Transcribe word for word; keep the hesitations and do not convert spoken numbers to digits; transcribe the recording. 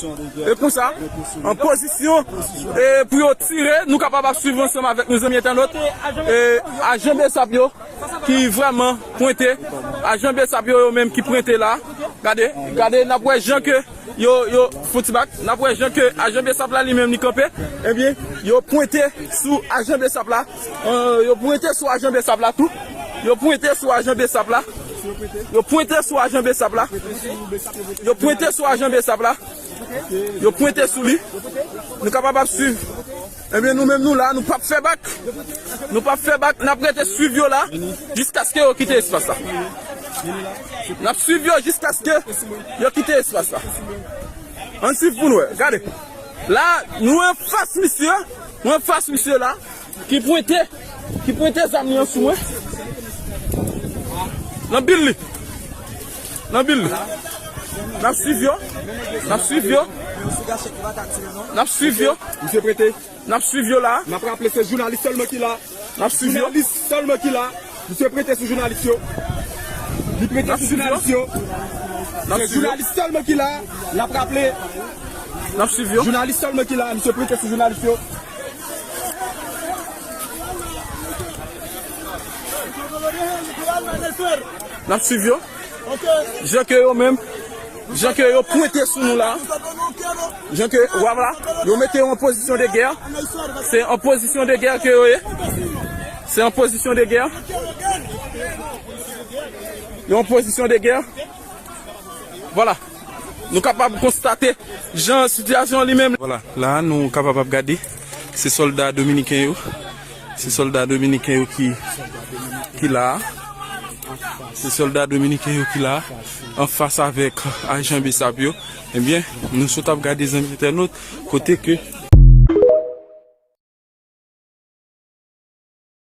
E konsa, an pozisyon, e pou yo tire, nou kapab ap swiv ansanm avèk nou zanmi entènot. E ajan BSAP yo ki vrèman pwente, ajan BSAP yo, yo menm ki pwente la. Gade, gade, n ap wè jan ke yo, yo, fon ti bak, n ap wè jan ke ajan BSAP la li menm li kanpe. Ebyen, yo pwente sou ajan BSAP la. Euh, yo pwente sou ajan BSAP la tou. Yo pwente sou ajan BSAP la. Yo pwente sou ajan BSAP la. Yo pwente sou ajan BSAP la. Yo pwente sou li. Nou kapab ap swiv. Ebyen, nou menm nou la, nou p ap fè bak. Nou p ap fè bak, n ap rete swiv yo la jiskaske yo kite espas la. N ap swiv yo jiskaske yo kite espas la. Ann swiv pou n wè. Gade. La, nou anfas misye. Nou anfas misye la. Ki pwente, ki pwente zam li an sou mwen. Nan bil li. Nan bil li. N ap swiv yo. N ap swiv yo. N ap swiv yo. Misye prete. N ap swiv yo la. N ap raple se jounalis sèlman ki la. N ap swiv yo. Jounalis sèlman ki la. Misye prete sou jounalis yo. Li prete sou jounalis yo. Se jounalis sèlman ki la. N ap raple. N ap swiv yo. Jounalis sèlman ki la. Misye prete sou jounalis yo. N ap swiv yo. Jan ke yo menm, jan ke yo pwente sou nou la. Jan ke, vwala, yo mete yo an pozisyon de gè. Se an pozisyon de gè ke yo ye. Se an pozisyon de gè. Yo an pozisyon de gè. Vwala. Nou kapab konstate jan sitiyasyon an li menm. Vwala, la nou kapab ap gade. Se sòlda dominiken yo. Se sòlda dominiken yo ki, ki la a. Se sòlda dominiken yo ki la a. Anfas avèk ajan BSAP yo. Ebyen, nou sot ap gade zanmi entènot. Kote ke